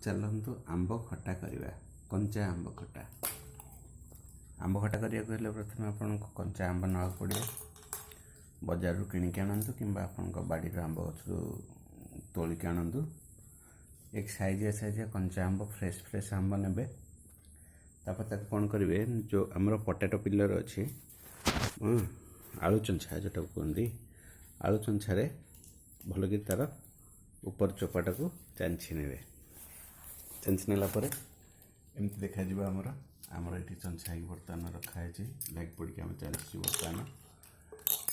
ଚାଲନ୍ତୁ ଆମ୍ବ ଖଟା କରିବା। କଞ୍ଚା ଆମ୍ବ ଖଟା। ଆମ୍ବ ଖଟା କରିବାକୁ ହେଲେ ପ୍ରଥମେ ଆପଣଙ୍କୁ କଞ୍ଚା ଆମ୍ବ ନେବାକୁ ପଡ଼ିବ। ବଜାରରୁ କିଣିକି ଆଣନ୍ତୁ କିମ୍ବା ଆପଣଙ୍କ ବାଡ଼ିର ଆମ୍ବ ଗଛରୁ ତୋଳିକି ଆଣନ୍ତୁ। ଏକ ସାଇଜିଆ ସାଇଜିଆ କଞ୍ଚା ଆମ୍ବ, ଫ୍ରେଶ୍ ଫ୍ରେଶ୍ ଆମ୍ବ ନେବେ। ତାପରେ ତାକୁ କ'ଣ କରିବେ, ଯେଉଁ ଆମର ପଟାଟୋ ପିଲର ଅଛି, ଆଳୁ ଚଞ୍ଛା ଯେଉଁଟାକୁ କୁହନ୍ତି, ଆଳୁ ଚଞ୍ଛାରେ ଭଲକି ତା'ର ଉପର ଚୋପାଟାକୁ ଚାଞ୍ଚି ନେବେ। ଚାଞ୍ଚି ନେଲା ପରେ ଏମିତି ଦେଖାଯିବ। ଆମର ଆମର ଏଠି ଚଞ୍ଛା ହେଇକି ବର୍ତ୍ତମାନ ରଖାହେଇଛି। ଲାଗି ପଡ଼ିକି ଆମେ ଚାଞ୍ଚିଛୁ। ବର୍ତ୍ତମାନ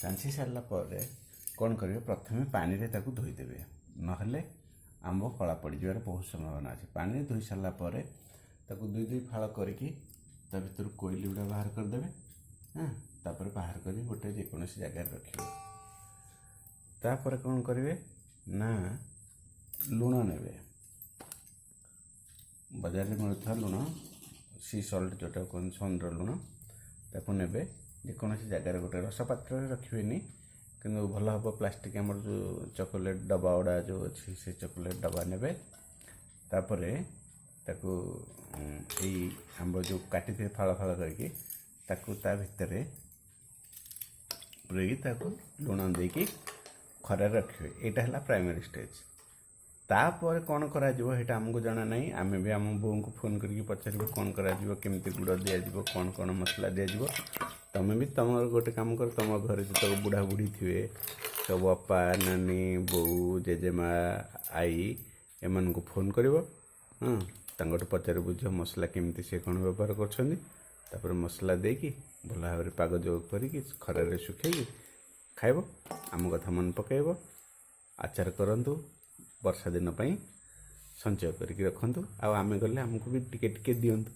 ଚାଞ୍ଚି ସାରିଲା ପରେ କ'ଣ କରିବେ? ପ୍ରଥମେ ପାଣିରେ ତାକୁ ଧୋଇଦେବେ, ନହେଲେ ଆମ୍ବ କଳା ପଡ଼ିଯିବାର ବହୁତ ସମ୍ଭାବନା ଅଛି। ପାଣିରେ ଧୋଇ ସାରିଲା ପରେ ତାକୁ ଦୁଇ ଦୁଇ ଫାଳ କରିକି ତା ଭିତରୁ କୋଇଲି ଗୁଡ଼ା ବାହାର କରିଦେବେ। ହଁ, ତାପରେ ବାହାର କରି ଗୋଟେ ଯେକୌଣସି ଜାଗାରେ ରଖିବେ। ତାପରେ କ'ଣ କରିବେ ନା, ଲୁଣ ନେବେ। ବଜାରରେ ମିଳୁଥିବା ଲୁଣ, ସି ସଲ୍ଟ ଯେଉଁଟାକୁ କୁହନ୍ତି, ସମୁଦ୍ର ଲୁଣ, ତାକୁ ନେବେ। ଯେକୌଣସି ଜାଗାରେ ଗୋଟେ ରସ ପାତ୍ରରେ ରଖିବେନି, କିନ୍ତୁ ଭଲ ହେବ ପ୍ଲାଷ୍ଟିକ୍, ଆମର ଯେଉଁ ଚକୋଲେଟ୍ ଡବା ଗୁଡ଼ା ଯେଉଁ ଅଛି, ସେ ଚକୋଲେଟ୍ ଡବା ନେବେ। ତାପରେ ତାକୁ ଏଇ ଆମ୍ବ ଯେଉଁ କାଟିଥିବେ ଫାଳ ଫାଳ କରିକି, ତାକୁ ତା ଭିତରେ ପୁରେଇକି ତାକୁ ଲୁଣ ଦେଇକି ଖରାରେ ରଖିବେ। ଏଇଟା ହେଲା ପ୍ରାଇମେରୀ ଷ୍ଟେଜ୍। ତାପରେ କ'ଣ କରାଯିବ, ସେଇଟା ଆମକୁ ଜଣା ନାହିଁ। ଆମେ ବି ଆମ ବୋଉଙ୍କୁ ଫୋନ୍ କରିକି ପଚାରିବୁ କ'ଣ କରାଯିବ, କେମିତି ଗୁଡ଼ ଦିଆଯିବ, କ'ଣ କ'ଣ ମସଲା ଦିଆଯିବ। ତମେ ବି ତମର ଗୋଟେ କାମ କର, ତମ ଘରେ ଯେତେକ ବୁଢ଼ା ବୁଢ଼ୀ ଥିବେ ସବୁ, ବାପା, ନାନୀ, ବୋଉ, ଜେଜେମା, ଆଈ, ଏମାନଙ୍କୁ ଫୋନ୍ କରିବ। ହଁ, ତାଙ୍କଠୁ ପଚାରି ବୁଝ ମସଲା କେମିତି, ସେ କ'ଣ ବ୍ୟବହାର କରୁଛନ୍ତି। ତାପରେ ମସଲା ଦେଇକି ଭଲ ଭାବରେ ପାଗ ଯୋଗ କରିକି ଖରାରେ ଶୁଖେଇକି ଖାଇବ। ଆମ କଥା ମନେ ପକାଇବ। ଆଚାର କରନ୍ତୁ, ବର୍ଷା ଦିନ ପାଇଁ ସଞ୍ଚୟ କରିକି ରଖନ୍ତୁ, ଆଉ ଆମେ ଗଲେ ଆମକୁ ବି ଟିକେ ଟିକେ ଦିଅନ୍ତୁ।